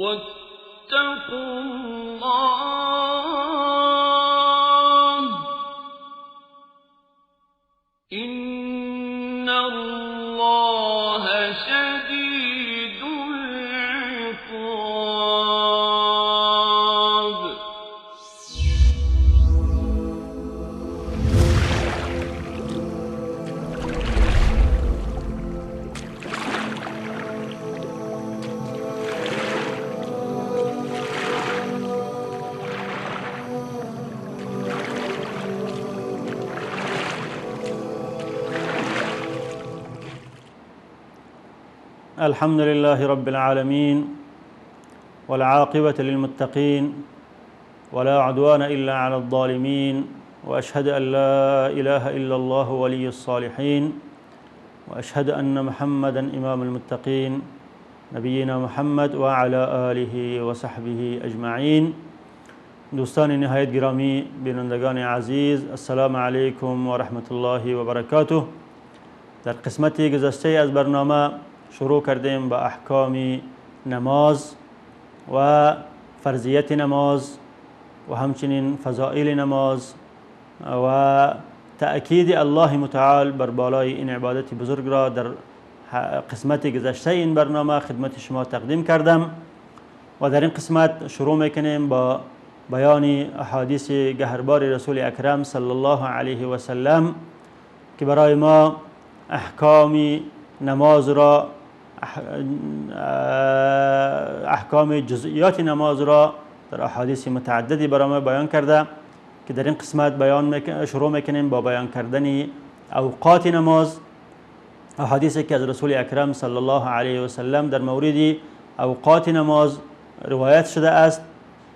واتقوا الله إن الله شديد العقاب. الحمد لله رب العالمين، والعاقبة للمتقين، ولا عدوان إلا على الظالمين، وأشهد أن لا إله إلا الله ولي الصالحين، وأشهد أن محمدا إمام المتقين، نبینا محمد وعلى آله وصحبه اجمعین. دوستان نهایت گرامی، بینندگان عزیز، السلام علیکم و رحمت الله و برکاته. در قسمت گذشته از برنامه شروع کردیم با احکام نماز و فرضیت نماز و همچنین فضائل نماز و تأکید الله متعال بر بالای این عبادت بزرگ را در قسمت گذشته این برنامه خدمت شما تقدیم کردم و در این قسمت شروع میکنیم با بیان احادیث گهربار رسول اکرم صلی الله علیه و سلم که برای ما احکام نماز را، احکام جزئیات نماز را در احادیث متعددی برای ما بیان کرده که در این قسمت شروع میکنیم با بیان کردن اوقات نماز. احادیثی که از رسول اکرم صلی الله علیه و سلم در مورد اوقات نماز روایت شده است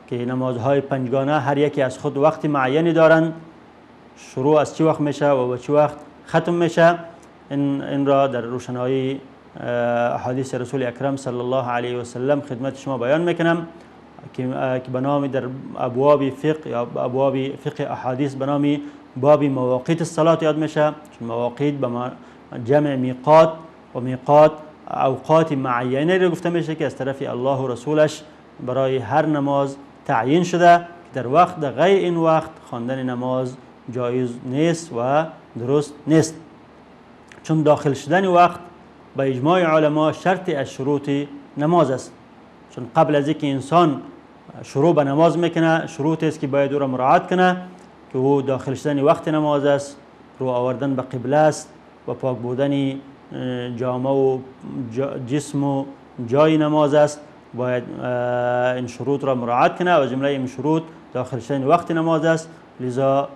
که نمازهای پنجگانه هر یکی از خود وقت معینی دارند، شروع از چه وقت میشه و به چه وقت ختم میشه. این را در روشنایی احادیث رسول اکرم صلی الله علیه و سلم خدمت شما بیان میکنم که به نام در ابواب فقه یا ابواب فقه احادیث به نام باب مواقیت الصلاه یاد میشه، چون مواقیت به جمع میقات و میقات اوقات معینه را گفته میشه که از طرف الله و رسولش برای هر نماز تعیین شده که در وقت در غیر این وقت خواندن نماز جایز نیست و درست نیست، چون داخل شدن وقت به اجماع علما شرط از شروط نماز است. چون قبل از اینکه انسان شروع به نماز میکنه شروط است که باید او را مراعات کنه که او داخل شدن وقت نماز است، رو آوردن به قبله است و پاک بودن جامه و جسم و جای نماز است. باید این شروط را مراعات کنه و جمله این شروط داخل شدن وقت نماز است. لذا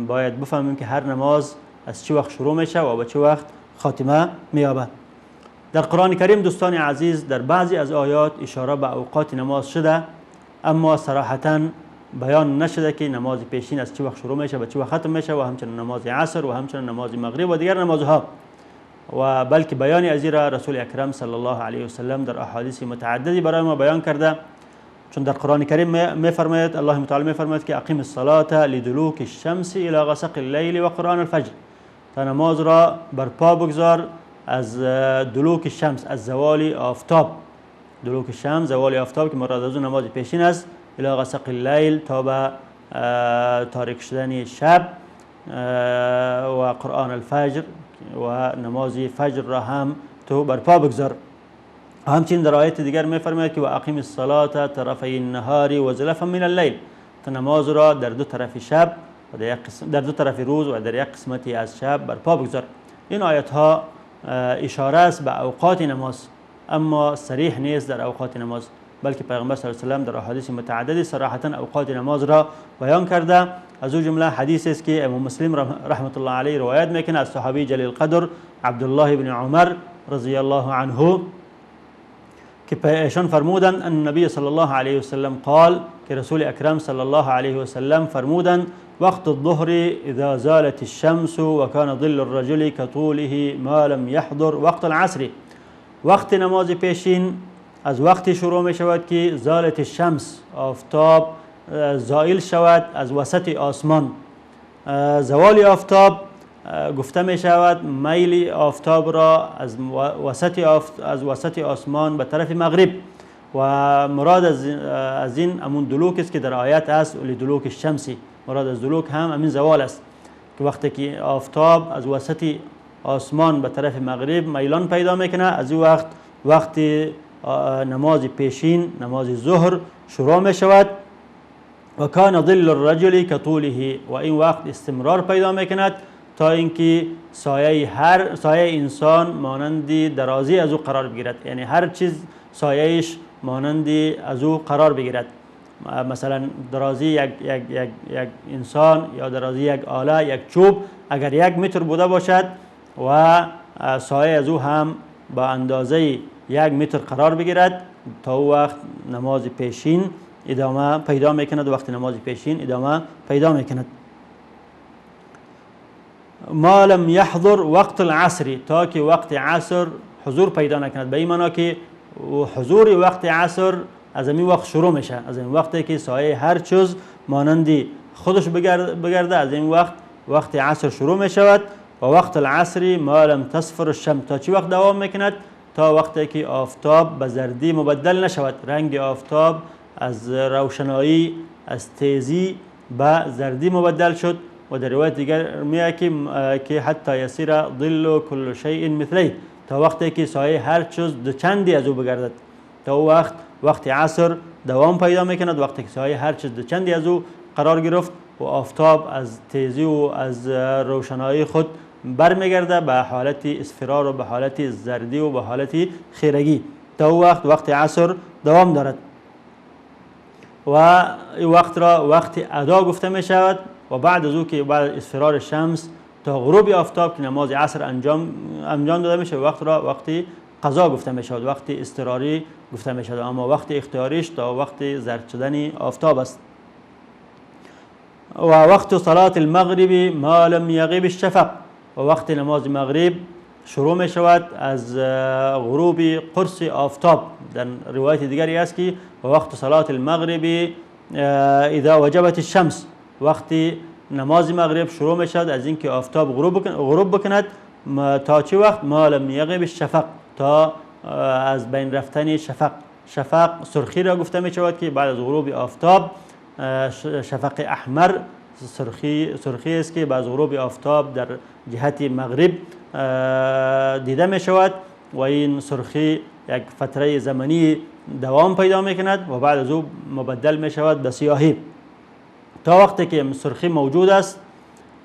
باید بفهمیم که هر نماز از چه وقت شروع میشه و به چه وقت خاتمه مییابد. در قرآن کریم دوستان عزیز در بعضی از آیات اشاره به اوقات نماز شده، اما صراحتا بیان نشده که نماز پیشین از چه وقت شروع میشه به چه وقت ختم میشه و همچنین نماز عصر و همچنین نماز مغرب و دیگر نمازها، و بلکه بیان از را رسول اکرم صلی الله علیه و سلم در احادیث متعددی برای ما بیان کرده. چون در قرآن کریم میفرماید، الله متعال میفرماید که اقیم الصلاة لدلوک الشمس الى غسق اللیل و قرآن الفجر، تا نماز را برپا بگذار از دلوک الشمس، از زوال آفتاب، دلوک الشمس زوال آفتاب که مراد از اون نماز پیشین است، الی غسق اللیل تا به تاریک شدن شب، و قرآن الفجر و نماز فجر را هم تو برپا بگذار. همچنین در آیت دیگر میفرماید که و اقیم الصلاة طرفی النهار و زلفا من اللیل، تا نماز را در دو طرف شب و در دو طرف روز و در یک قسمتی از شب برپا بگذار. این آیت ها اشاره است به اوقات نماز، اما صریح نیست در اوقات نماز، بلکه پیغمبر صلی الله علیه و سلم در احادیث متعددی صراحتا اوقات نماز را بیان کرده. از او جمله حدیث است که امام مسلم رحمت الله علیه روایت میکنه از صحابی جلیل قدر عبدالله بن عمر رضی الله عنه که ایشان فرمودند ان النبی صلی الله علیه و سلم قال، که رسول اکرم صلی الله علیه و سلم فرمودند وقت الظهر اذا زالت الشمس وكان ظل الرجل كطوله ما لم يحضر وقت العصر. وقت نماز پیشین از وقتی شروع می شود که زالت الشمس، آفتاب زائل شود از وسط آسمان. زوال آفتاب گفته می شود میل آفتاب را از وسط آسمان به طرف مغرب، و مراد از این امون دلوک است که در آیت است، لدلوک الشمسی. مراد از دلوک هم همین زوال است که وقتی که آفتاب از وسط آسمان به طرف مغرب میلان پیدا میکنه، از این وقت وقتی نماز پیشین، نماز ظهر شروع میشود. و کان ظل الرجل کطوله، و این وقت استمرار پیدا میکند تا اینکه سایه انسان مانند درازی از او قرار بگیرد، یعنی هر چیز سایهش مانند از او قرار بگیرد. مثلا درازی یک یک یک یک انسان یا درازی یک آله، یک چوب اگر 1 متر بوده باشد و سایه از او هم با اندازه 1 متر قرار بگیرد، تا او وقت نماز پیشین ادامه پیدا میکند. وقت نماز پیشین ادامه پیدا میکند. ما لم یحضر وقت العصر، تا که وقت عصر حضور پیدا نکند، به این معنا که حضور وقت عصر از این وقت شروع میشه، از این وقتی که سایه هر چیز مانند خودش بگرده، از این وقت وقت عصر شروع میشود. و وقت العصر ما لم تصفر الشمس، تا چی وقت دوام میکند؟ تا وقتی که آفتاب به زردی مبدل نشود، رنگ آفتاب از روشنایی، از تیزی به زردی مبدل شد. و در روایت دیگر میاد که حتی یسیر ظل کل شیء مثله، تا وقتی که سایه هر چیز دو چندی از او بگردد، تا او وقت وقت عصر دوام پیدا میکند، وقتی که سایه هر چیز دو چندی از او قرار گرفت و آفتاب از تیزی و از روشنایی خود برمیگرده به حالت اصفرار و به حالت زردی و به حالت خیرگی، تا او وقت وقت عصر دوام دارد. و این وقت را وقت ادا گفته می شود. و بعد از او که بعد اصفرار شمس تا غروب آفتاب که نماز عصر انجام داده میشه، وقت را وقت قضا گفته می شود، وقت اضطراری گفته می شود. اما وقت اختیاریش تا وقت زرد شدن آفتاب است. و وقت صلاة المغرب ما لم یغیب الشفق، و وقت نماز مغرب شروع می شود از غروب قرص آفتاب. در روایت دیگری است که وقت صلاة المغرب اذا وجبت الشمس، وقتی نماز مغرب شروع می شود از اینکه آفتاب غروب بکند تا چه وقت؟ ما لم یغیب الشفق، تا از بین رفتن شفق. شفق سرخی را گفته می شود که بعد از غروب آفتاب، شفق احمر سرخی است که بعد از غروب آفتاب در جهت مغرب دیده می شود و این سرخی یک فتره زمانی دوام پیدا می کند و بعد از او مبدل می شود به سیاهی. تا وقتی که سرخی موجود است،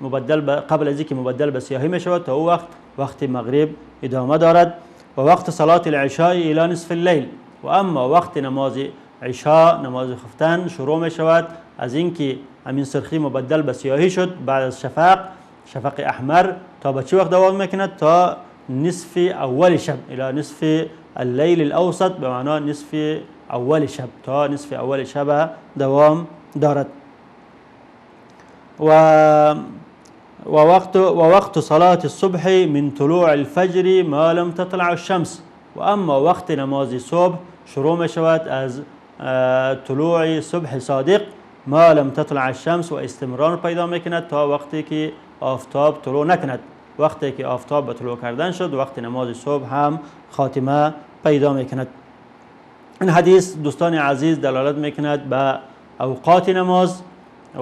مبدل قبل از اینکه مبدل به سیاهی می شود، تا او وقت وقت مغرب ادامه دارد. و وقت صلاة العشاء الى نصف اللیل، و اما وقت نماز عشاء، نماز خفتن شروع می شود از اینکه همین سرخی مبدل به سیاهی شد بعد از شفق، شفق احمر، تا به چه وقت دوام میکند؟ تا نصف اول شب، الى نصف اللیل الاوسط، به معنا نصف اول شب، تا نصف اول شب دوام دارد. و وقت صلاة الصبح من طلوع الفجر ما لم تطلع الشمس، و اما وقت نماز صبح شروع می شود از طلوع صبح صادق ما لم تطلع الشمس، و استمرار پیدا میکند تا وقتی که آفتاب طلوع نکند. وقتی که آفتاب به طلوع کردن شد، وقت نماز صبح هم خاتمه پیدا میکند. این حدیث دوستان عزیز دلالت میکند به اوقات نماز.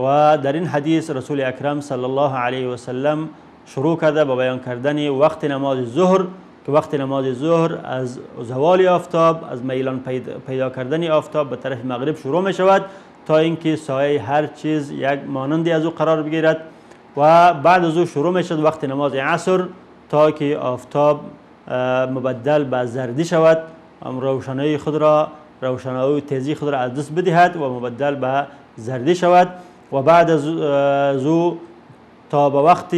و در این حدیث رسول اکرم صلی الله علیه و سلم شروع کرده با بیان کردن وقت نماز ظهر، که وقت نماز ظهر از زوال آفتاب، از میلان پیدا کردن آفتاب به طرف مغرب شروع می شود تا اینکه سایه هر چیز یک مانندی از او قرار بگیرد. و بعد از او شروع می شود وقت نماز عصر تا که آفتاب مبدل به زردی شود، روشنایی خود را، روشنایی و تیزی خود را از دست بدهد و مبدل به زردی شود. و بعد از او تا به وقت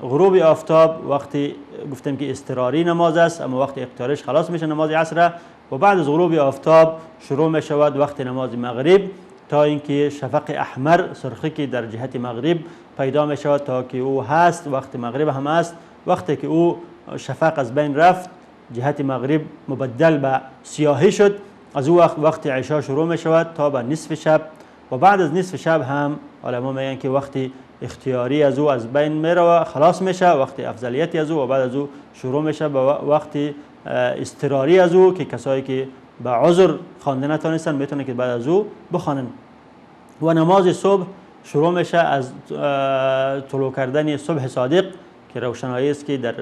غروب آفتاب، وقتی گفتیم که اضطراری نماز است، اما وقت اختیارش خلاص میشه نماز عصر. و بعد از غروب آفتاب شروع می شود وقت نماز مغرب تا اینکه شفق احمر، سرخی که در جهت مغرب پیدا می شود، تا که او هست وقت مغرب هم است. وقتی که او شفق از بین رفت، جهت مغرب مبدل به سیاهی شد، از او وقت وقت عشاء شروع می شود تا به نصف شب. و بعد از نصف شب هم علما میگن که وقتی اختیاری از او از بین میره، خلاص میشه وقتی افضلیتی از او، و بعد از او شروع میشه به وقتی اضطراری از او که کسایی که به عذر خوانده نتانستن میتونه که بعد از او بخوانن. و نماز صبح شروع میشه از طلوع کردن صبح صادق که روشنایی است که در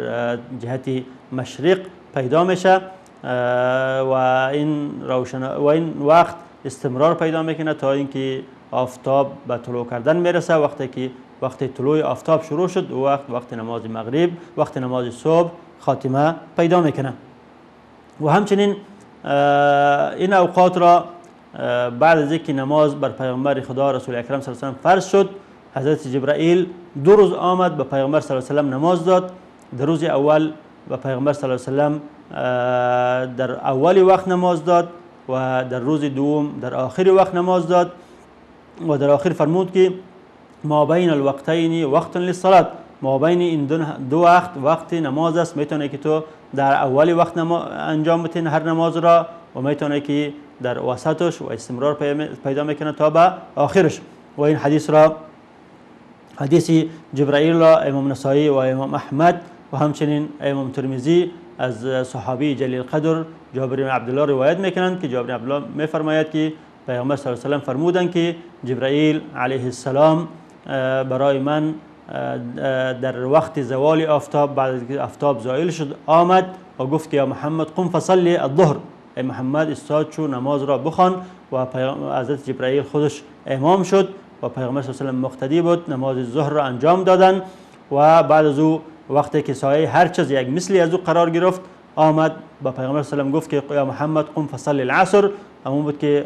جهت مشرق پیدا میشه و این وقت استمرار پیدا میکنه تا اینکه آفتاب به طلوع کردن میرسه. وقتی که وقت طلوع آفتاب شروع شد وقت نماز مغرب، وقت نماز صبح خاتمه پیدا میکنه. و همچنین این اوقات را بعد از اینکه نماز بر پیامبر خدا رسول اکرم صلی الله علیه و سلم فرض شد، حضرت جبرائیل دو روز آمد به پیامبر صلی الله علیه و سلم نماز داد. در روز اول به پیامبر صلی الله علیه و سلم در اول وقت نماز داد و در روز دوم در آخر وقت نماز داد و در آخر فرمود که ما بین الوقتین وقت للصلاة، ما بین این دو وقت وقت نماز است. میتونه که تو در اول وقت انجام بدین هر نماز را و میتونه که در وسطش و استمرار پیدا میکنه تا به آخرش. و این حدیث را، حدیث جبرائیل را امام نسائی و امام احمد و همچنین امام ترمذی از صحابی جلیل قدر جابر بن عبدالله روایت میکنند که جابر بن عبدالله میفرماید که پیامبر صلی الله علیه و سلم فرمودند که جبرائیل علیه السلام برای من در وقت زوال آفتاب، بعد از آفتاب زائل شد، آمد و گفت که یا محمد قم فصلی الظهر، ای محمد استاد شو نماز را بخوان. و حضرت جبرائیل خودش امام شد و پیامبر صلی الله علیه و سلم مقتدی بود، نماز ظهر را انجام دادن. و بعد از او وقتی که سایه هر چیز یک مثلی از او قرار گرفت، آمد با پیامبر صلی الله علیه و سلم گفت که یا محمد قم فصلی العصر. همون بود که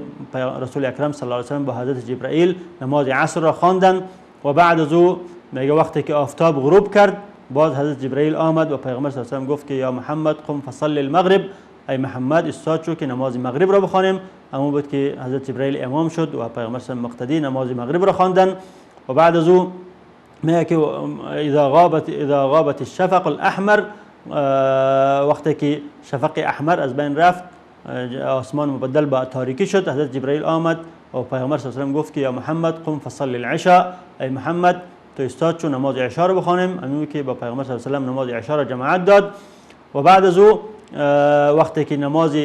رسول اکرم صلی الله علیه و سلم با حضرت جبرائیل نماز عصر را خواندن. و بعد از او میگه وقتی که آفتاب غروب کرد، باز حضرت جبرائیل آمد و پیامبر صلی الله علیه و سلم گفت که یا محمد قم فصلی المغرب، ای محمد استاد شو که نماز مغرب را بخوانیم. همون بود که حضرت جبرائیل امام شد و پیامبر صلی الله علیه و سلم مقتدی نماز مغرب را خواندن. و بعد از او میگه که اذا غابت الشفق الاحمر، وقتی که شفق احمر از بین رفت، آسمان مبدل به تاریکی شد، حضرت جبرائیل آمد و پیامبر صلی الله علیه و سلم گفت که یا محمد قم فصلی العشاء، ای محمد تو استاد شو نماز عشاء رو بخوانیم. همین که با پیامبر صلی الله علیه و سلم نماز عشاء را جماعت داد. و بعد از او وقتی که نماز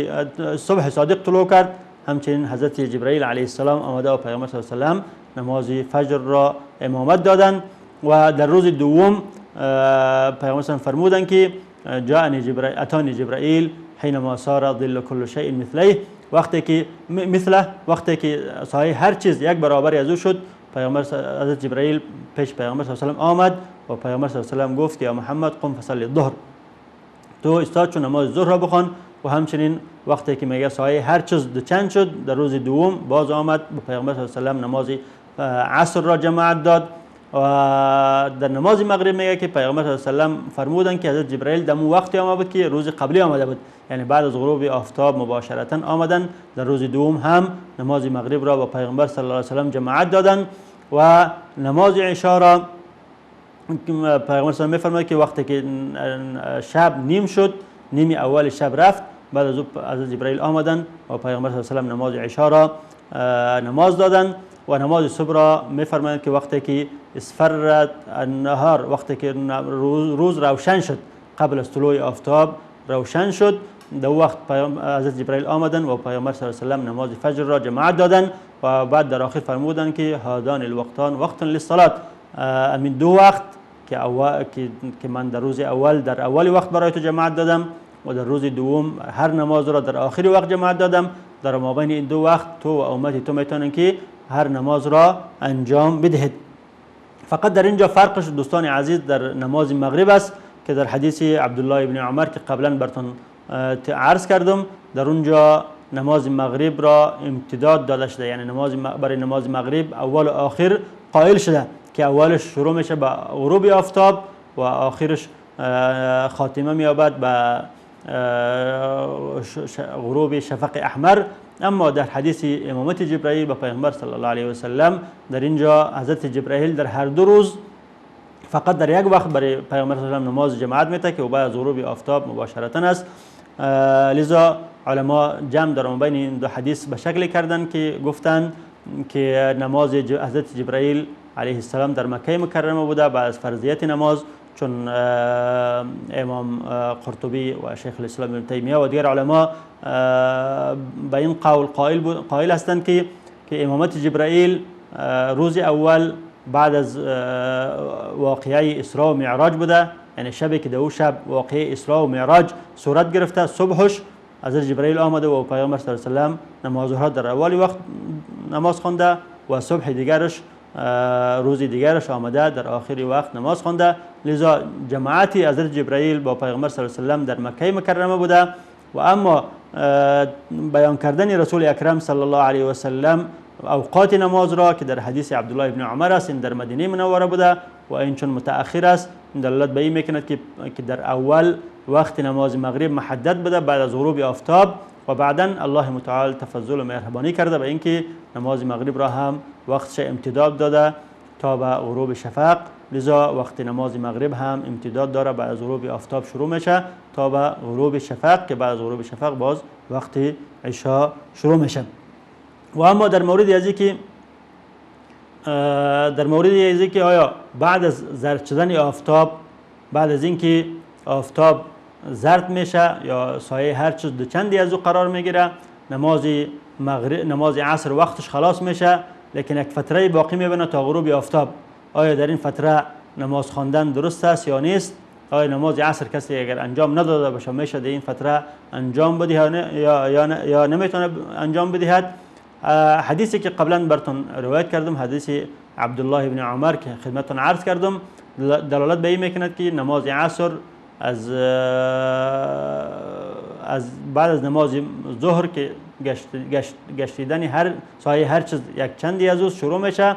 صبح صادق طلوع کرد، همچنین حضرت جبرائیل علیه السلام آمده و پیامبر صلی الله علیه و سلم نماز فجر را امامت دادند. و در روز دوم پیامبر صلی الله علیه و سلم فرمودند که جاءنی جبرائیل، اتانی جبرائیل حینما صار ظل كل شیء مثلیه، وقتی که مثله، وقتی که سایه هر چیز یک برابر از او شد، پیامبر حضرت جبرائیل پیش پیامبر صلی الله علیه و سلم آمد و پیامبر صلی الله علیه و سلم گفت که یا محمد قم فصلی الظهر، تو استاد چون نماز ظهر را بخوان. و همچنین وقتی که میگه سایه هر چیز دو چند شد، در روز دوم باز آمد به پیامبر صلی الله علیه و سلم نماز عصر را جماعت داد. و در نماز مغرب میگه که پیامبر صلی الله علیه و سلم فرمودند که حضرت جبرائیل در وقتی آمده بود که روز قبلی آمده بود، یعنی بعد از غروب آفتاب مباشرتا آمدن. در روز دوم هم نماز مغرب را با پیامبر صلی الله علیه و سلم جماعت دادند. و نماز عشاء را پیامبر صلی الله علیه و میفرماید که وقتی که شب نیم شد، نیم اول شب رفت، بعد از او حضرت جبرائیل آمدن و پیامبر صلی الله علیه و سلم نماز عشاء را نماز دادند. و نماز صبح را میفرمایند که وقتی که اسفرت النهار، وقتی که روز روشن شد، قبل از طلوع آفتاب روشن شد، در وقت حضرت جبرائیل آمدن و پیامبر صلی الله علیه و سلم نماز فجر را جماعت دادن. و بعد در آخر فرمودند که هادان الوقتان وقت للصلاة، امین دو وقت که من در روز اول در اول وقت برای تو جماعت دادم و در روز دوم هر نماز را در آخر وقت جماعت دادم، در مابین این دو وقت تو و امتی تو میتونن که هر نماز را انجام بدهید. فقط در اینجا فرقش دوستان عزیز در نماز مغرب است که در حدیث عبدالله ابن عمر که قبلا براتون عرض کردم، در اونجا نماز مغرب را امتداد داده شده، یعنی نماز برای نماز مغرب اول و آخر قائل شده که اولش شروع میشه به غروب آفتاب و آخرش خاتمه مییابد به غروب شفق احمر. اما در حدیث امامت جبرائیل به پیامبر صلی الله علیه و سلم، در اینجا حضرت جبرائیل در هر دو روز فقط در یک وقت برای پیامبر صلی الله علیه و سلم نماز جماعت میته که بعد از غروب آفتاب مباشرتا است. لذا علما جمع در بین این دو حدیث به شکل کردن که گفتند که نماز حضرت جبرائیل علیه السلام در مکه مکرمه بوده بعد از فرضیت نماز، چون امام قرطبی و شیخ الاسلام ابن تیمیه و دیگر علما به این قول قائل هستند که امامت جبرائیل روز اول بعد از واقعه اسراء و معراج بوده، یعنی شبی که در او شب واقعه اسراء و معراج صورت گرفته، صبحش حضرت جبرائیل آمده و پیامبر صلی الله علیه و سلم نمازها در اول وقت نماز خوانده و صبح دیگرش روز دیگرش آمده در آخر وقت نماز خوانده. لذا جماعتی حضرت جبرائیل با پیامبر صلی الله علیه و سلم در مکه مکرمه بوده و اما بیان کردن رسول اکرم صلی الله علیه و سلم اوقات نماز را که در حدیث عبدالله ابن عمر است، این در مدینه منوره بوده و این چون متأخر است، این دلالت به این میکند که در اول وقت نماز مغرب محدد بوده بعد از غروب آفتاب و بعدا الله متعال تفضل و مهربانی کرده به اینکه نماز مغرب را هم وقتش امتداد داده تا به غروب شفق. لذا وقت نماز مغرب هم امتداد داره، بعد از غروب آفتاب شروع میشه تا به غروب شفق که بعد از غروب شفق باز وقت عشاء شروع میشه. و اما در مورد از اینکه آیا بعد از زرد شدن آفتاب، بعد از اینکه آفتاب زرد میشه یا سایه هر چیز دو چندی از او قرار میگیره، نماز عصر وقتش خلاص میشه، لیکن یک فتره باقی میبینه تا غروب آفتاب، آیا در این فتره نماز خواندن درست است یا نیست؟ آیا نماز عصر کسی اگر انجام نداده باشه میشه در این فتره انجام بدهد یا نمیتونه انجام بدهد؟ حدیثی که قبلا براتون روایت کردم، حدیث عبدالله بن عمر که خدمتتون عرض کردم، دلالت به این میکند که نماز عصر از بعد از نماز ظهر که گشتیدن هر سایه هر چیز یک چندی از او شروع میشه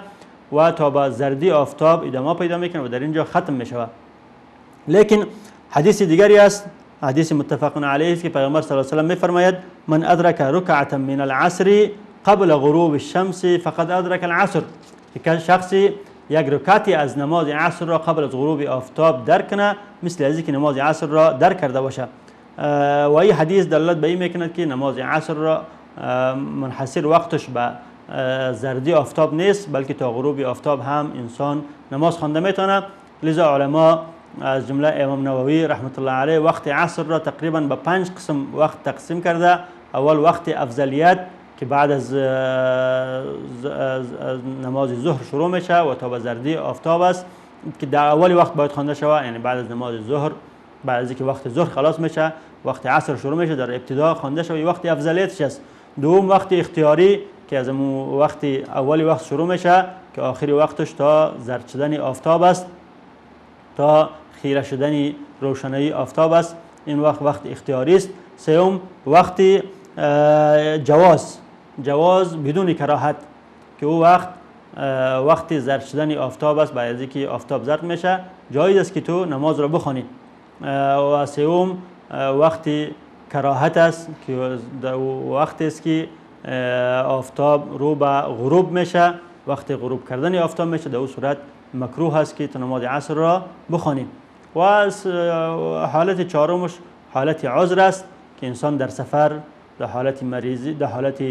و تا به زردی آفتاب ادامه پیدا میکنه و در اینجا ختم میشه. لیکن حدیث دیگری است، حدیث متفق علیه است که پیامبر صلی الله علیه و سلم میفرماید من ادرک رکعة من العصر قبل غروب الشمس فقد ادرک العصر، که شخصی یک رکعتی از نماز عصر را قبل از غروب آفتاب درک کنه مثل از اینکه نماز عصر را درک کرده باشه. و این حدیث دلالت به این میکند که نماز عصر را منحصر وقتش به زردی آفتاب نیست، بلکه تا غروب آفتاب هم انسان نماز خوانده میتونه. لذا علما از جمله امام نووی رحمت الله علیه وقت عصر را تقریبا به 5 قسم وقت تقسیم کرده. اول وقت افضلیت که بعد از نماز ظهر شروع میشه و تا به زردی آفتاب است که در اول وقت باید خوانده شود، یعنی بعد از نماز ظهر، بعد از اینکه وقت ظهر خلاص میشه وقت عصر شروع میشه، در ابتدا خوانده شود، وقت افضلیتش است. دوم وقت اختیاری که از وقت اول وقت شروع میشه که آخری وقتش تا زرد شدن آفتاب است، تا خیره شدن روشنایی آفتاب است، این وقت وقت اختیاری است. سوم وقت جواز بدون کراهت که او وقت وقت زرد شدن آفتاب است، بعد از اینکه آفتاب زرد میشه جایز است که تو نماز را بخوانی. و سوم وقت کراهت است که وقت است که آفتاب رو به غروب میشه، وقت غروب کردن آفتاب میشه، در اون صورت مکروه است که تو نماز عصر را بخوانی. و حالت چهارمش حالت عذر است که انسان در سفر، در حالت مریضی، در حالت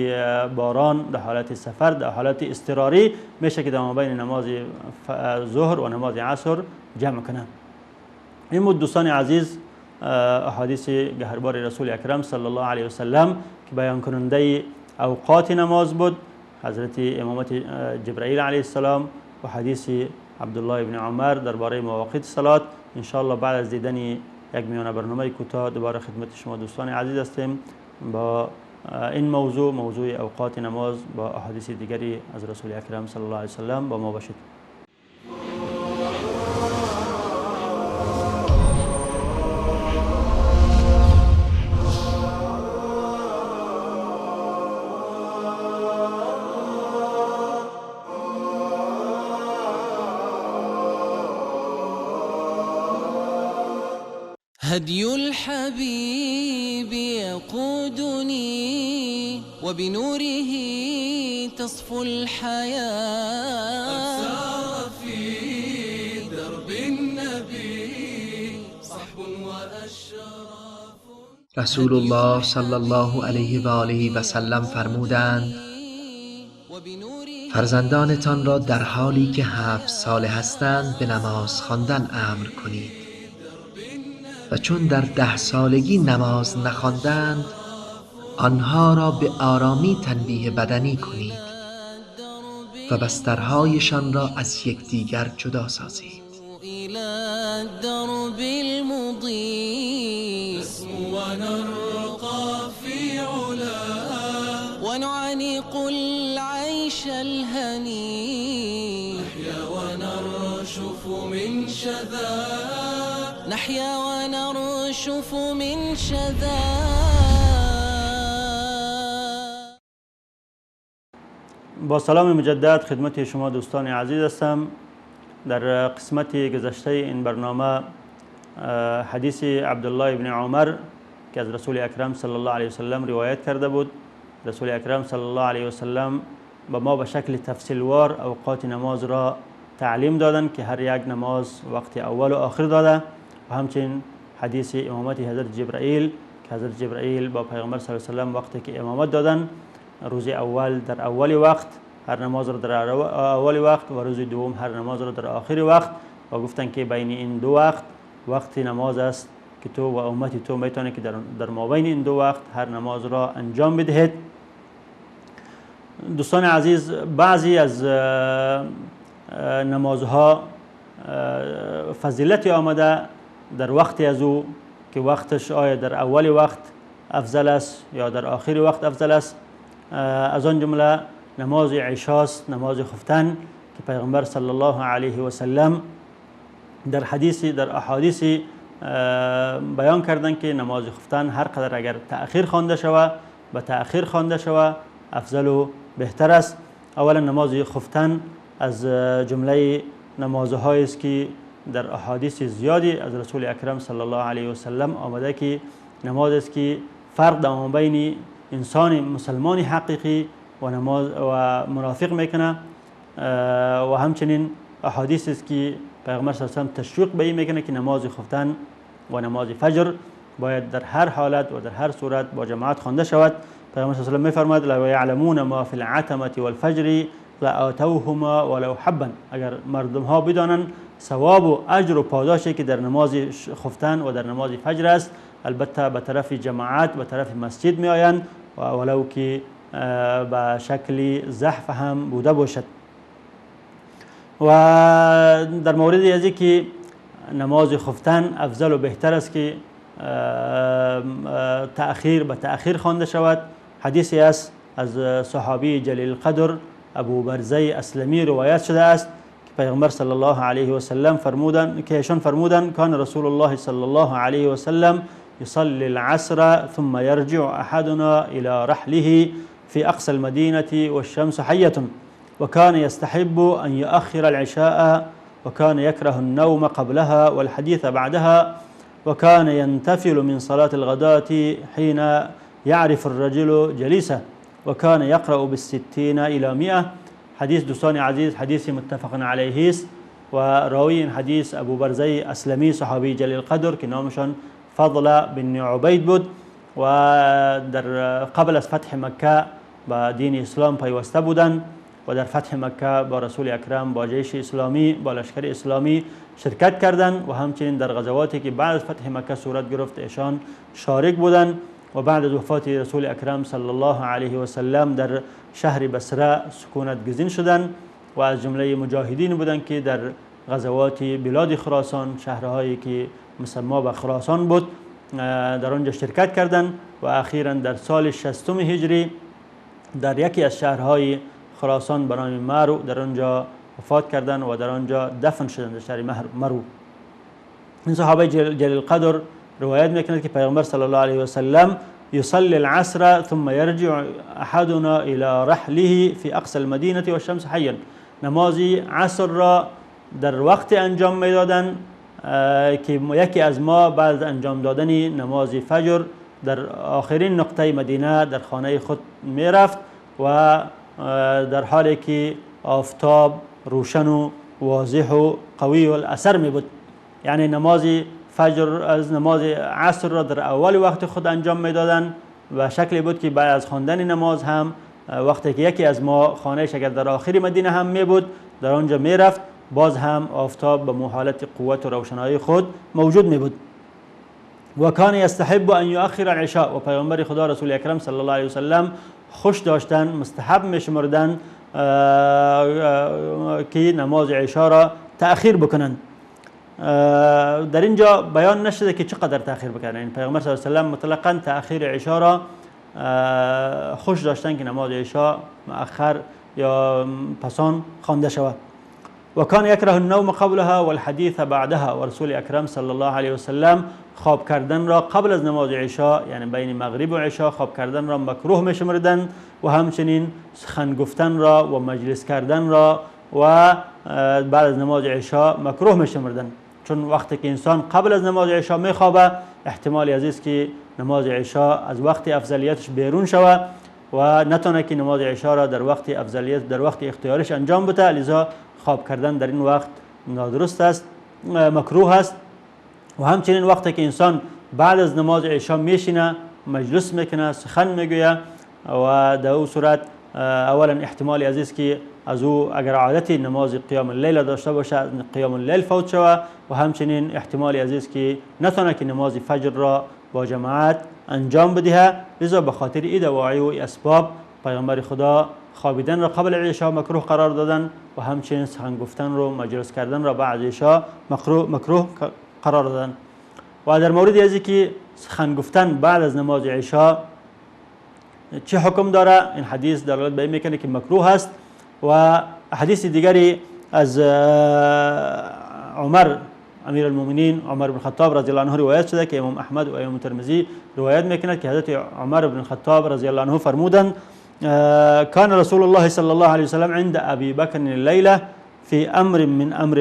باران، در حالت سفر، در حالت اضطراری میشه که در مابین نماز ظهر و نماز عصر جمع کنه. این بود دوستان عزیز احادیث گهربار رسول اکرم صلی الله علیه و سلم که بیان کننده اوقات نماز بود، حضرت امامت جبرائیل علیه السلام و حدیث عبدالله بن عمر درباره مواقیت صلات. انشاءالله بعد از دیدن یک میانه برنامه کوتاه دوباره خدمت شما دوستان عزیز هستیم با این موضوع، موضوع اوقات نماز با احادیث دیگری از رسول اکرم صلی الله علیه و سلم با ما باشید. هدي الحبيب يقودني وبنوره تصفو الحياة. قد سار في درب النبي صحب وأشراف. رسول الله صلی الله علیه و آله و سلم فرمودند: فرزندانتان را در حالی که 7 ساله هستند به نماز خواندن امر کنید و چون در 10 سالگی نماز نخواندند آنها را به آرامی تنبیه بدنی کنید و بسترهایشان را از یکدیگر جدا سازید. ونعانق العيش الهني نحيا ونرشف من شذا نحيا ونرشف من شذا. با سلام مجدد خدمت شما دوستان عزیز هستم. در قسمت گذشته این برنامه حدیث عبدالله ابن عمر که از رسول اکرم صلی الله علیه وسلم روایت کرده بود، رسول اکرم صلی الله علیه وسلم به ما به شکل تفصیلوار اوقات نماز را تعلیم دادند که هر یک نماز وقت اول و آخر داده، و همچنین حدیث امامت حضرت جبرائیل که حضرت جبرائیل با پیغمبر صلی الله علیه وسلم وقتی که امامت دادند روز اول در اول وقت هر نماز را در اول وقت و روز دوم هر نماز را در آخر وقت، و گفتند که بین این دو وقت وقت نماز است که تو و امت تو میتونه که در مابین این دو وقت هر نماز را انجام بدهید. دوستان عزیز، بعضی از نمازها فضیلتی آمده در وقت از او که وقتش آیا در اول وقت افضل است یا در آخر وقت افضل است. از آن جمله نماز عشاست، نماز خفتن، که پیغمبر صلی الله علیه و سلم در حدیث در احادیث بیان کردن که نماز خفتن هر قدر اگر تأخیر خوانده شود به تأخیر خوانده شود افضل و بهتر است. اولا نماز خفتن از جمله نمازهایی است که در احادیث زیادی از رسول اکرم صلی الله علیه و سلم آمده که نماز است که فرق در بین انسان مسلمان حقیقی و نماز و منافق میکنه، و همچنین احادیث است که پیغمبر صلی الله علیه و سلم تشویق به این میکنه که نماز خفتن و نماز فجر باید در هر حالت و در هر صورت با جماعت خوانده شود. پیغمبر صلی الله علیه و سلم میفرماید لو یعلمون ما فی العتمة والفجر لآتوهما ولو حبا. اگر مردم ها بدانند ثواب و اجر و پاداشی که در نماز خفتن و در نماز فجر است، البته به طرف جماعت به طرف مسجد می آیند و ولو که به شکل زحف هم بوده باشد. و در مورد از که نماز خفتن افضل و بهتر است که تأخیر به تأخیر خوانده شود، حدیثی است از صحابی جلیل القدر ابو برزه اسلمی روایت شده است که پیغمبر صلی الله علیه و سلم فرمودند که ایشان فرمودند کان رسول الله صلی الله علیه و سلم يصلي العصر ثم يرجع أحدنا إلى رحله في أقصى المدينة والشمس حية، وكان يستحب أن يؤخر العشاء، وكان يكره النوم قبلها والحديث بعدها، وكان ينتفل من صلاة الغداة حين يعرف الرجل جليسه، وكان يقرأ بالستين إلى 100. حدیث دوستان عزیز حدیث متفق علیه است و راوی این حدیث ابو برزه اسلمی صحابی جلیل القدر که نامشان فضل بن عبید بود و در قبل از فتح مکه با دین اسلام پیوسته بودند و در فتح مکه با رسول اکرم با جیش اسلامی با لشکر اسلامی شرکت کردند و همچنین در غزواتی که بعد از فتح مکه صورت گرفت ایشان شارک بودند و بعد از وفات رسول اکرم صلی الله علیه و سلم در شهر بصره سکونت گزین شدند و از جمله مجاهدین بودند که در غزوات بلاد خراسان، شهرهایی که مسما به خراسان بود، در آنجا شرکت کردند و اخیرا در سال 60 هجری در یکی از شهرهای خراسان به نام مرو در آنجا وفات کردند و در آنجا دفن شدند، در شهر مرو. این صحابه جلیل القدر روایت میکند که پیغمبر صلی الله علیه و سلم يصلي العصر ثم يرجع احدنا الى رحله في اقصى المدينه والشمس حيا. نماز عصر را در وقت انجام میدادند که یکی از ما بعد انجام دادن نماز فجر در آخرین نقطه مدینه در خانه خود میرفت و در حالی که آفتاب روشن و واضح و قوی الاثر می بود. یعنی نماز فجر از نماز عصر را در اول وقت خود انجام میدادند و شکلی بود که بعد از خواندن نماز هم وقتی که یکی از ما خانهش اگر در آخر مدینه هم می بود در آنجا می رفت، باز هم آفتاب به حالت قوت و روشنایی خود موجود می بود. و کان یستحب ان یؤخر العشاء، و پیامبر خدا رسول اکرم صلی الله علیه وسلم خوش داشتن، مستحب می شمردن که نماز عشاء را تأخیر بکنند. در اینجا بیان نشده که چقدر تأخیر بکنند. یعنی پیامبر صلی الله علیه وسلم مطلقاً تأخیر عشاء را خوش داشتن که نماز عشاء مؤخر یا پسان خوانده شود. و کان یکره النوم قبلها والحدیث بعدها، و رسول اکرم صلی الله علیه وسلم خواب کردن را قبل از نماز عشاء، یعنی بین مغرب و عشاء خواب کردن را مکروه میشمردند و همچنین سخن گفتن را و مجلس کردن را و بعد از نماز عشاء مکروه میشمردند. چون وقتی که انسان قبل از نماز عشاء میخوابه، احتمال عزیز که نماز عشاء از وقت افضلیتش بیرون شوه و نتونه که نماز عشاء را در وقت افضلیت، در وقت اختیارش انجام بده. لذا خواب کردن در این وقت نادرست است، مکروه است. و همچنین وقتی که انسان بعد از نماز عشاء میشینه، مجلس میکنه، سخن میگویه و در او صورت اولا احتمال عزیز که از او اگر عادت نماز قیام اللیل داشته باشه قیام اللیل فوت شوه، و همچنین احتمال عزیز که نتونه که نماز فجر را با جماعت انجام بدهه. لذا به خاطر این دواعی و اسباب پیامبر خدا خوابیدن را قبل عشاء مکروه قرار دادن و همچنین سخن گفتن رو، مجلس کردن را بعد عشاء مکروه قرار دادن. و در مورد از که سخن گفتن بعد از نماز عشاء چه حکم داره، این حدیث دلالت به این میکنه که مکروه است. و حدیث دیگری از عمر امیر المؤمنین عمر بن خطاب رضی الله عنه روایت شده که امام احمد و امام ترمذی روایت میکند که حضرت عمر بن خطاب رضی الله عنه فرمودند كان رسول الله صلى الله عليه وسلم عند أبي بكر الليلة في أمر من أمر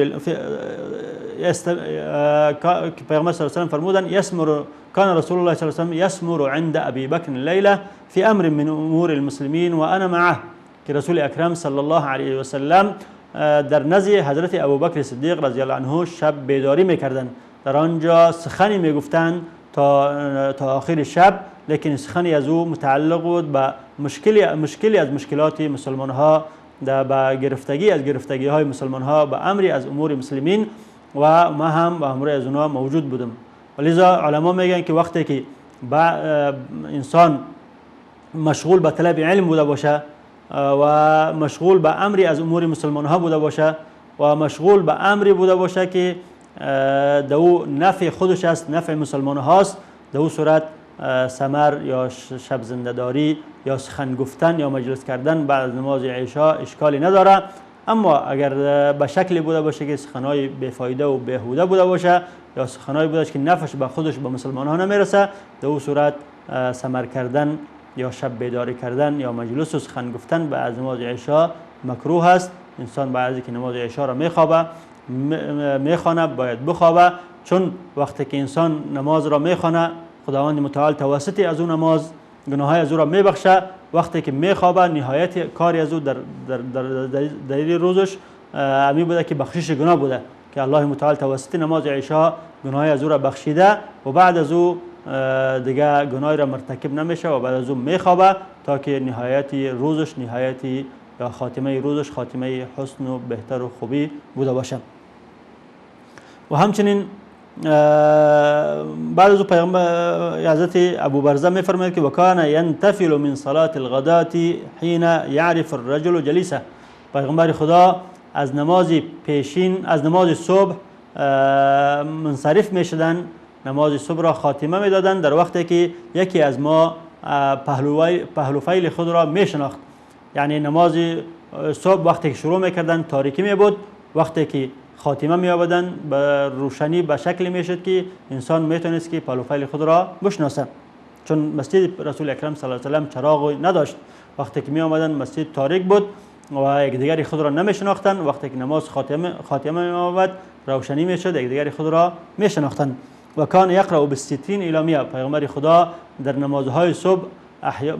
پیغمبر صلی الله علیه وسلم فرمودند يسمر كان رسول الله صلى الله عليه وسلم يسمر عند أبي بكر الليلة في أمر من أمور المسلمين وأنا معه، که رسول اکرم صلی الله علیه وسلم در نزد حضرت ابوبکر صدیق رضی الله عنه شب بیداری میکردند، در آنجا سخنی میگفتند تا آخر شب، لیکن سخنی از او متعلق بود به مشکلی از مشکلات مسلمان ها، به گرفتگی از گرفتگی های مسلمان ها، به امری از امور مسلمین، و ما هم به امر از اونها موجود بودم. ولذا علما میگن که وقتی که انسان مشغول به طلب علم بوده باشه و مشغول به امری از امور مسلمان ها بوده باشه و مشغول به امری بوده باشه که دو نفع خودش است، نفع مسلمان هاست، دو صورت سمر یا شب زنده‌داری یا سخن گفتن یا مجلس کردن بعد از نماز عشاء اشکالی نداره. اما اگر به شکلی بوده باشه که سخنهای بی‌فایده و بیهوده بوده باشه یا سخنهای بوده که نفعش به خودش به مسلمان ها نمیرسه، در صورت سمر کردن یا شب بیداری کردن یا مجلس و سخن گفتن بعد از نماز عشاء مکروه است. انسان بعد از که نماز عشاء را میخوابه میخوانه باید بخوابه، چون وقتی که انسان نماز را میخوانه خداوند متعال توسط از اون نماز گناه‌های از او را میبخشه. وقتی که میخوابه نهایت کاری از او در در در در روزش امی بوده که بخشش گناه بوده که الله متعال توسط نماز عشاء گناه‌های از او را بخشیده و بعد از او دیگه گناهی را مرتکب نمیشه و بعد از او میخوابه تا که نهایت روزش، نهایت یا خاتمه روزش خاتمه حسن و بهتر و خوبی بوده باشه. و همچنین بعد از پیغمبر حضرت ابو برزه میفرماید که وکان ینتفل من صلاة الغداة حين يعرف الرجل جلیسه. پیغمبر خدا از نماز پیشین، از نماز صبح منصرف میشدن، نماز صبح را خاتمه میدادن در وقتی که یکی از ما پهلوفیل خود را میشناخت. یعنی نماز صبح وقتی که شروع میکردن تاریکی میبود، وقتی که خاتمه می آوردن به روشنی به شکلی میشد که انسان میتونست که پهلوفیل خود را بشناسه، چون مسجد رسول اکرم صلی الله علیه و سلم چراغ نداشت. وقتی که می آمدن مسجد تاریک بود و یکدیگر خود را نمیشناختن. وقتی که نماز خاتمه می آورد روشنی میشد، یکدیگر خود را میشناختن. و کان یقرأ بالستین الی 100. پیغمبر خدا در نمازهای صبح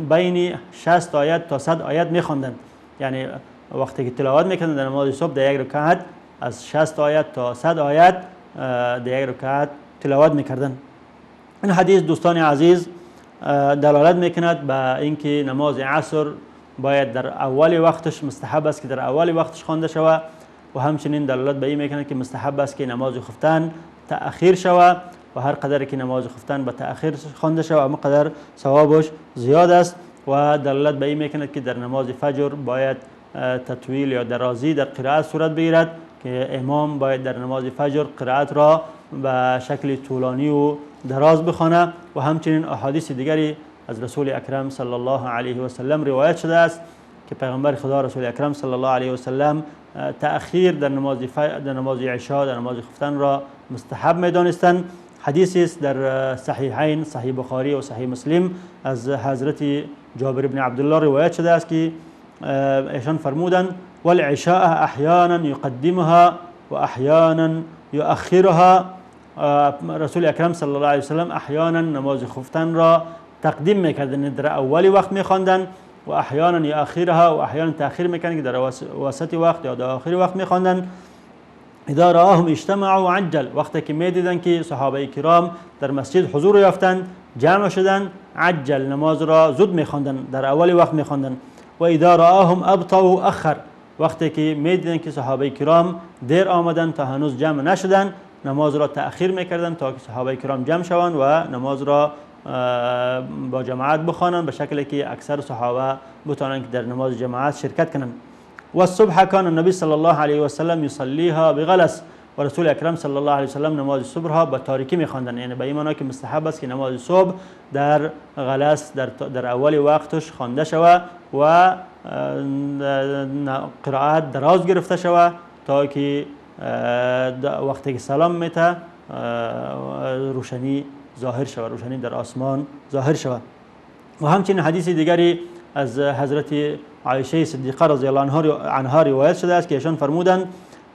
بین 60 آیت تا 100 آیت میخواندند. یعنی وقتی که تلاوت میکردند در نماز صبح در یک رکعت از 60 آیت تا 100 آیت در یک رکعت تلاوت میکردند. این حدیث دوستان عزیز دلالت میکند به اینکه نماز عصر باید در اول وقتش مستحب است که در اول وقتش خوانده شود. و همچنین دلالت به این میکنه که مستحب است که نماز خفتن تأخیر شود و هر قدر که نماز خفتن به تأخیر خوانده شود اما قدر ثوابش زیاد است. و دلالت به این میکنه که در نماز فجر باید تطویل یا درازی در قرائت صورت بگیرد که امام باید در نماز فجر قرائت را به شکل طولانی و دراز بخوانه. و همچنین احادیث دیگری از رسول اکرم صلی الله علیه و سلم روایت شده است که پیغمبر خدا رسول اکرم صلی الله علیه و سلم تأخیر در نماز عشاء، در نماز خفتن را مستحب می‌دانستند. حدیثی است در صحیحین، صحیح بخاری و صحیح مسلم، از حضرت جابر بن عبدالله روایت شده است که ایشان فرمودند والعشاء احیانا یقدمها و احیانا یؤخرها. رسول اکرم صلی الله علیه و سلم احیانا نماز خفتن را تقدیم میکردند، در اول وقت میخواندند، و احیانا یؤخرها و احیانا تأخیر میکردند که در وسط وقت یا در آخر وقت میخواندند. اذا رآهم اجتمعوا عجل، وقتی که میدیدند که صحابه کرام در مسجد حضور یافتند، جمع شدند، عجل نماز را زود میخواندند، در اول وقت میخواندند. و اذا رآهم ابطأوا اخر، وقتی که میدیدند که صحابه کرام دیر آمدند تا هنوز جمع نشدند، نماز را تأخیر میکردند تا که صحابه کرام جمع شوند و نماز را با جماعت بخوانند به شکلی که اکثر صحابه بتوانند که در نماز جماعت شرکت کنند. و الصبح کان النبی صلی الله علیه و سلم یصلیها بغلس، و رسول اکرم صلی الله علیه و سلم نماز صبح را به تاریکی میخواندند، یعنی به این معنا که مستحب است که نماز صبح در غلس در اول وقتش خوانده شود و قرائت دراز گرفته شود تا که وقتی که سلام میته روشنی ظاهر شود، روشنی در آسمان ظاهر شود. و همچنین حدیث دیگری از حضرت عایشه صدیقه رضی الله عنها روایت شده است که ایشان فرمودند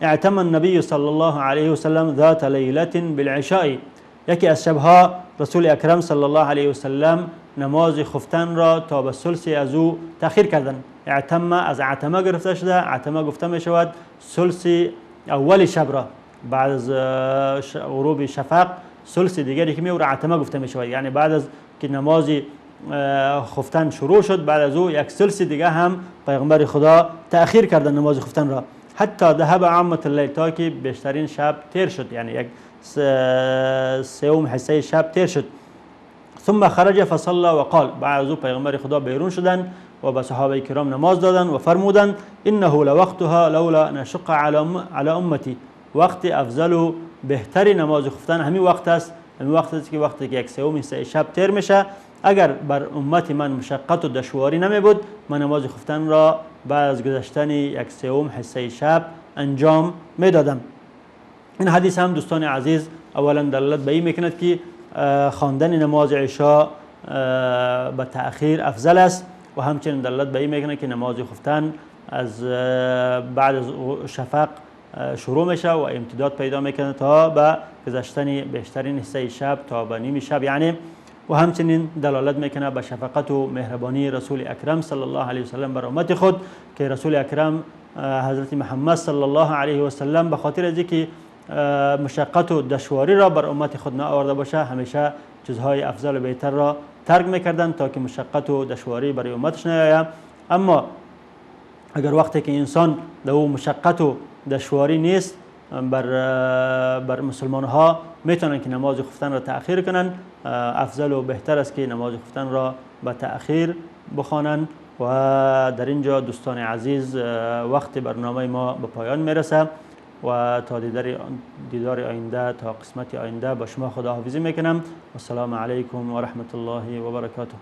اعتم النبی صلی الله علیه و سلم ذات لیلة بالعشاء، یکی از شبها رسول اکرم صلی الله علیه و سلم نماز خفتن را تا به ثلث از او تأخیر کردند. اعتم از عتمه گرفته شده، عتمه گفته می شود ثلث اول شب را بعد از غروب شفق، ثلث دیگری که میوره عتمه گفته می شود، یعنی بعد از که نماز خفتن شروع شد بعد از او یک ثلث دیگه هم پیغمبر خدا تأخیر کردن نماز خفتن را، حتی ذهب عامة اللیل، تا که بیشترین شب تیر شد، یعنی یک سوم حصه شب تیر شد. ثم خرج فصلى و قال، بعد از او پیغمبر خدا بیرون شدند و به صحابه کرام نماز دادند و فرمودند انه لوقتها لولا ان اشق على امتی، وقت افضل و بهتری نماز خفتن همین وقت است، همین وقت است که وقتی که یک سوم حصه شب تیر میشه، اگر بر امت من مشقت و دشواری نمی بود من نماز خفتن را بعد از گذشتن یک سوم حصه شب انجام میدادم. این حدیث هم دوستان عزیز اولا دلالت به این میکند که خواندن نماز عشاء به تأخیر افضل است، و همچنین دلالت به این میکنه که نماز خفتن از بعد از شفق شروع میشه و امتداد پیدا میکنه تا به گذشتن بیشترین حصه شب تا به نیم شب یعنی. و همچنین دلالت میکنه به شفقت و مهربانی رسول اکرم صلی الله علیه و سلم بر امت خود که رسول اکرم حضرت محمد صلی الله علیه و سلم به خاطر از اینکه مشقت و دشواری را بر امت خود نآورده باشه همیشه چیزهای افضل و بهتر را ترک میکردن تا که مشقت و دشواری برای امتش نیاید. اما اگر وقتی که انسان در او مشقت و دشواری نیست بر مسلمان ها میتونن که نماز خفتن را تأخیر کنن، افضل و بهتر است که نماز خفتن را به تأخیر بخوانند. و در اینجا دوستان عزیز وقت برنامه ما به پایان میرسه و تا دیدار آینده، تا قسمت آینده با شما خداحافظی میکنم. و السلام علیکم و رحمت الله و برکاته.